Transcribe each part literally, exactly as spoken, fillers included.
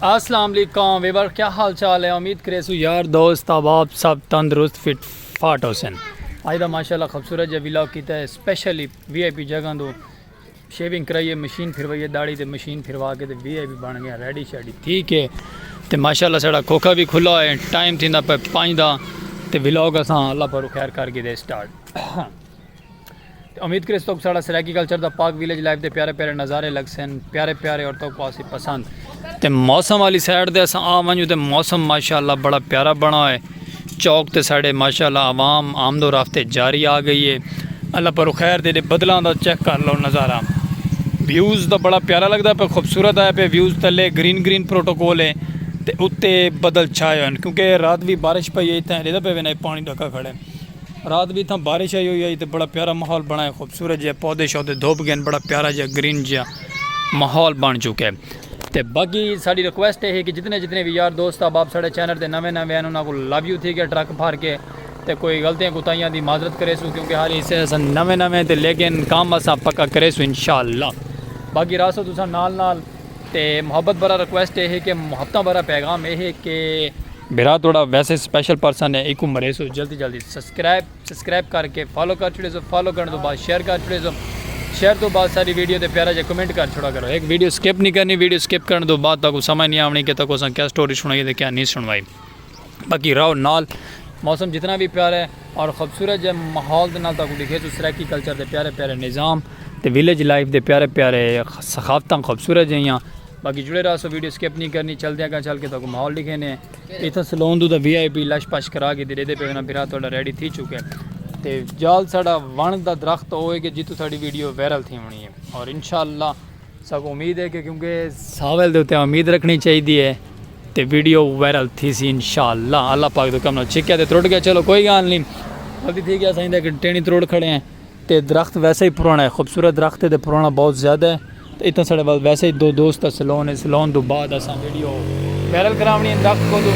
السلام علیکم ویور، کیا حال چال ہے؟ امید کریسوں یار دوست احباب سب تندرست فٹ فاٹ ہوسن۔ اڄ دا ماشاءاللہ خوبصورت جیہا ولاگ کیتا ہے، اسپیشلی وی آئی پی جگہ توں شیونگ کرائی ہے، مشین پھروائی ہے، داڑھی تے مشین پھروا کے تے وی آئی پی بݨ ڳئے، ریڈی شیڈی تھی کے۔ تے ماشاءاللہ ساݙا کھوکھا وی کھلا ہے، ٹائم تھیندا پئے پنج دا، تے ولاگ اساں اللہ پاروں خیر کر گھدے سٹارٹ۔ تے امید کریسوں تہاکوں ساݙا سرائیکی کلچر دا پاک ویلیج لائف دے پیارے پیارے نظارے لڳسن، پیارے پیارے، اور تہاکوں آسی پسند۔ تے موسم والی سائیڈ تے اساں آ ونڄوں تے موسم ماشاءاللہ بڑا پیارا بݨا ہوئے۔ چوک تے ساݙے ماشاءاللہ عوام آمد و رفت جاری آ ڳئی ہے۔ اللہ پاروں خیر ݙے، بدلاں دا چیک کر لو نظارہ، ویوز دا بڑا پیارا لڳدا پئے، خوبصورت آیا پئے۔ ویوز تلے گرین گرین پروٹوکول ہے تے اتے بدل چھائے ہوئے ہن، کیونکہ رات وی بارش پئی ہے، اتھاں ݙیہدا پئے ویندے پاݨی ݙکا کھڑے۔ رات وی اتھاں بارش آئی ہوئی ہے تے بڑا پیارا ماحول بݨا ہے، خوبصورت جیہے پودے شودے دھپ ڳئے ہن، بڑا پیارا جیہا گرین جیہا ماحول بݨ چکے۔ تے باقی ساݙی ریکویسٹ ہے کہ جتنے جتنے وی یار دوست احباب ساݙے چینل تے نویں نویں ہن، انہاں کوں لو یو تھی ڳیا ٹرک بھر کے، تے کوئی غلطیاں کوتاہیاں دی معذرت کریسوں، کیونکہ حالی اسے اساں نویں نویں تے، لیکن کم اساں پکا کریسوں انشاءاللہ۔ باقی رہسو تساں نال نال۔ تے محبت بھرا ریکویسٹ اے ہے کہ محبتاں بھرا پیغام اے ہے کہ بھرا تہاݙا ویسے سپیشل پرسن ہے، ایکوں مریسو جلدی جلدی سبسکرائب، سبسکرائب کر کے فالو کر چھوڑیسو، فالو کرݨ توں بعد شیئر کر چھوڑیسو، شیئر توں بعد ساݙی ویڈیو تے پیارا جیہا کمنٹ کر چھوڑا کرو۔ ہک ویڈیو سکپ نہیں کرنی، ویڈیو سکپ کرݨ توں بعد تہاکوں سمجھ نہیں آوݨی کہ تہاکوں اساں کیا سٹوری سݨائی تے کیا نہیں سݨوائی۔ باقی رہو نال، موسم جتنا وی پیارا ہے اور خوبصورت جیہے ماحول دے نال تہاکوں ݙکھیسوں سرائیکی کلچر دے پیارے پیارے نظام تے ویلیج لائف دے پیارے پیارے ثقافتاں خوبصورت جیہیاں۔ باقی جڑے رہسو، ویڈیو سکپ نہیں کرنی، چلدے اڳاں چل کے تہاکوں ماحول ݙکھینے۔ اتھاں سلون توں تاں وی آئی پی لش پش کرا کے ݙیہدے پئے وینا، بھرا تہاݙا ریڈی تھی چکے۔ تے جال ساݙا وݨ دا درخت ہوئے کہ جتوں ساݙی ویڈیو وائرل تھیوݨی ہے اور انشاءاللہ ساکوں امید ہے کہ، کیونکہ ساول دے اتے امید رکھݨی چاہیدی ہے تے ویڈیو وائرل تھیسی انشاءاللہ۔ اللہ پاک دے حکم نال چھکیا تے ترٹ ڳیا، چلو کوئی ڳالھ نہیں، غلطی تھی ڳئی، اساں ایندے اڳے ٹہنی تروڑ کھڑے ہیں۔ تے درخت ویسے ہی پراݨا ہے، خوبصورت درخت ہے تے پراݨا بہت زیادہ ہے۔ تے اتھاں ساݙے ول ویسے ہی دو دوست سلون ہے، سلون توں بعد اساں ویڈیو وائرل کراوݨی ہے درخت کولوں۔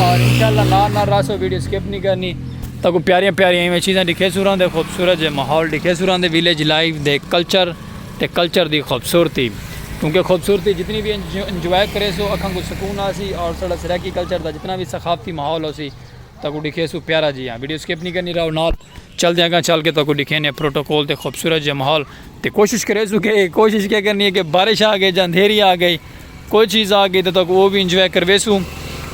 اور انشاءاللہ نال نال رہسو، ویڈیو سکپ نہیں کرنی، تہاکوں پیاریاں پیاریاں ایویں چیزاں ݙکھیسوں راہندے، خوبصورت جیہے ماحول ݙکھیسوں راہندے، ویلیج لائف دے کلچر تے کلچر دی خوبصورتی، کیونکہ خوبصورتی جتنی وی انج-، انجوائے کریسو، اکھاں کوں سکون آسی اور ساݙا سرائیکی کلچر دا جتنا وی ثقافتی ماحول ہوسی، تہاکوں ݙکھیسوں پیارا جیہا۔ ویڈیو سکپ نہیں کرنی، رہو نال، چلدے اڳاں چل کے تہاکوں ݙکھینے پروٹوکول تے خوبصورت جیہا ماحول۔ تے کوشش کریسوں کہ، کوشش کیا کرنی ہے کہ بارش آ ڳئی جاں اندھیری آ ڳئی، کوئی چیز آ ڳئی تے تہاکوں او وی انجوائے کرویسوں،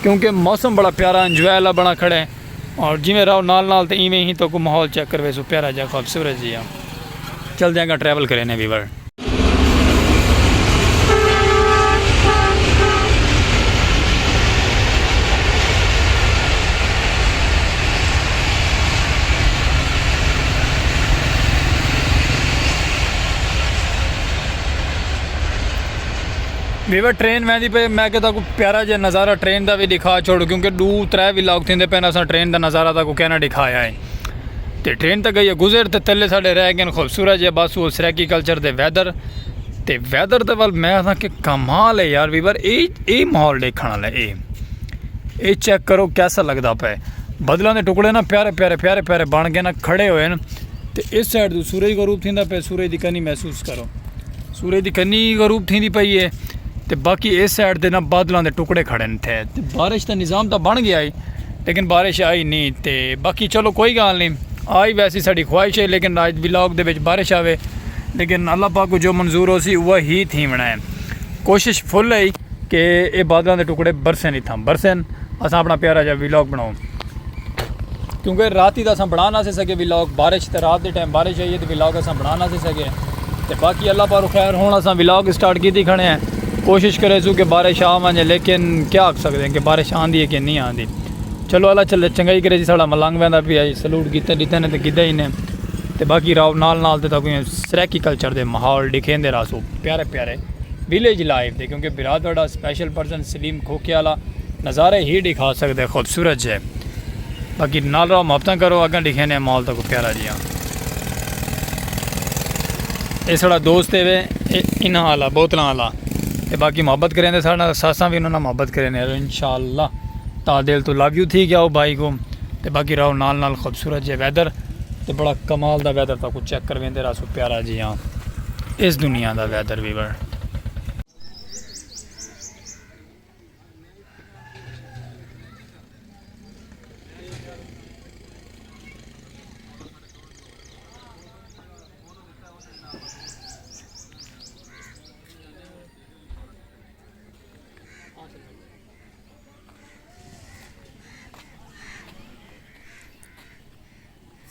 کیونکہ موسم بڑا پیارا انجوائے والا بݨا کھڑا ہے۔ اور جیویں رہو نال نال تے ایویں ہی تہاکوں ماحول چیک کرویسوں، پیارا جیہا خوبصورت جیہا۔ چلدے اڳاں ٹریول کرینے ویور۔ ویور ٹرین ویندی پئی، میں کہ تہاکوں پیارا جیہا نظارہ ٹرین دا وی ݙکھا چھوڑوں، کیونکہ ݙو ترے ولاگ تھیندے پئے ہن اساں ٹرین دا نظارہ تہاکوں کینا ݙکھایا ہے۔ تے ٹرین تے ڳئی ہے گزر تے تلے ساݙے رہ ڳئے ہن خوبصورت جیہے بس او سرائیکی کلچر دے ویدر۔ تے ویدر تے ول میں آکھاں کہ کمال ہے یار ویور، اے، اے ماحول ݙیکھݨ والا ہے۔ اے، اے چیک کرو کیسا لڳدا پئے۔ بدلاں دے ٹکڑے نا پیارے پیارے، پیارے پیارے بݨ کے نا کھڑے ہوئے ہن۔ تے اس سائیڈ توں سورج غروب تھیندا پئے، سورج دی کنی محسوس کرو۔ سورج دی کنی غروب تھیندی پئی ہے۔ تے باقی اس سائیڈ تے نا بادلاں دے ٹکڑے کھڑے ہن تھے۔ تے بارش دا نظام تاں بݨ ڳیا ہے، لیکن بارش آئی نہیں۔ تے باقی چلو کوئی ڳالھ نہیں، آئی ویسی ساݙی خواہش ہے، لیکن اڄ ولاگ دے وچ بارش آوے، لیکن اللہ پاک کوں جو منظور ہوسی، اوہا ہی تھیوݨا ہے۔ کوشش فل ہے کہ اے بادلاں دے ٹکڑے برسن، اتھاں برسن، اساں اپݨا پیارا جیہا ولاگ بݨاؤں۔ کیونکہ راتی تاں اساں بݨا نہ سے سڳے ولاگ، بارش تے رات دے ٹائم بارش آئی ہے تے ولاگ اساں بݨا نہ سے سڳے۔ تے باقی اللہ پاروں خیر، ہݨ اساں ولاگ سٹارٹ کیتی کھڑے ہیں، کوشش کریسوں کہ بارش آ ونڄے، لیکن کیا آکھ سڳدے ہیں کہ بارش آندی ہے کہ نہیں آندی۔ چلو اللہ چل-، چنڳائی کریسی، ساݙا ملنگ ویندا پیا ہے، سلوٹ کیتے ݙتے نے تے گھدے ہی نے۔ تے باقی رہو نال نال تے تہاکوں سرائیکی کلچر دے ماحول ݙکھیندے رہسوں، پیارے پیارے ویلیج لائف دے، کیونکہ بھرا تہاݙا سپیشل پرسن سلیم کھوکھے والا نظارے ہی ݙکھا سڳدے خوبصورت جیہے۔ باقی نال رہو، محبتاں کرو، اڳاں ݙکھینے ماحول تہاکوں پیارا جیہا۔ اے ساݙا دوست ہے وے، اے انہاں والا، بوتلاں والا۔ تے باقی محبت کریندے ساݙے نال، اساں وی انہاں نال محبت کرینے۔ انشاءاللہ تہاݙے دل توں لو یو تھی ڳیا او بھائی کوں۔ تے باقی رہو نال نال، خوبصورت جیہے ویدر تے بڑا کمال دا ویدر تہاکوں چیک کرویندے رہسوں، پیارا جیہا اس دنیا دا ویدر ویور۔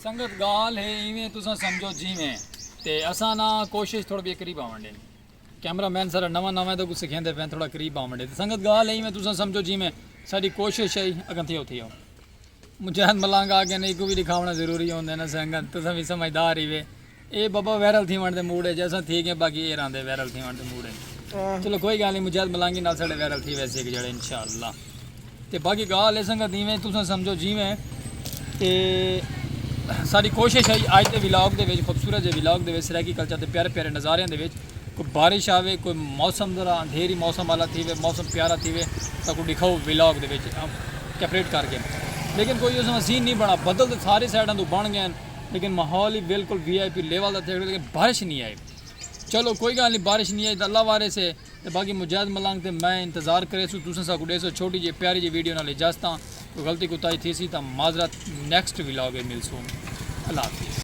سنگت ڳالھ ہے ایویں تساں سمجھو جیویں، تے اساں نا کوشش تھوڑا بی قریب آوݨ ݙے۔ کیمرہ مین سارا نواں نواں ہے تاں کوں سکھیندے پئے، تھوڑا قریب آوݨ ݙے۔ تے سنگت ڳالھ ہے ایویں تساں سمجھو جیویں، ساݙی کوشش ہے اڳاں تھیو تھیو۔ مجاہد ملانگ آ ڳئے نے، ایکوں وی ݙکھاوݨا ضروری ہوندے نا سنگت، تساں وی سمجھدار ہیوے۔ اے بابا وائرل تھیوݨ دے موڈ اچ، اساں تھی ڳئے، باقی اے رہندے وائرل تھیوݨ دے موڈ اچ۔ چلو کوئی ڳالھ نی، مجاہد ملانگی نال ساݙے وائرل تھی ویسے ہک جیڑھے انشاءاللہ۔ تے باقی ڳالھ اے سنگت ایویں تساں سمجھو جیویں، تے ساݙی کوشش ہے اڄ دے ولاگ دے وچ، خوبصورت جے ولاگ دے وچ، سرائیکی کلچر دے پیارے پیارے نظاریاں دے وچ کوئی بارش آوے، کوئی موسم ذرا اندھیری موسم والا تھیوے، موسم پیارا تھیوے، تاں کوں ݙکھاؤ ولاگ دے وچ کیپریٹ کر کے۔ لیکن کوئی اس سین نہیں بݨا، بدل تے سارے سائیڈاں توں بݨ ڳئے ہن، لیکن ماحول ہی بالکل وی آئی پی لیول دا تھے، لیکن بارش نہیں آئی۔ چلو کوئی ڳالھ نہیں، بارش نہیں آئی تاں اللہ وارث ہے۔ تے باقی مجاہد ملانگ تے میں انتظار کریسوں، تساں ساکوں ݙیسو چھوٹی جی پیاری جی ویڈیو نال اجازتاں۔ کوئی غلطی کوتاہی تھیسی تاں معذرت، نیکسٹ ولاگ اچ ملسوں۔ اللہ حافظ۔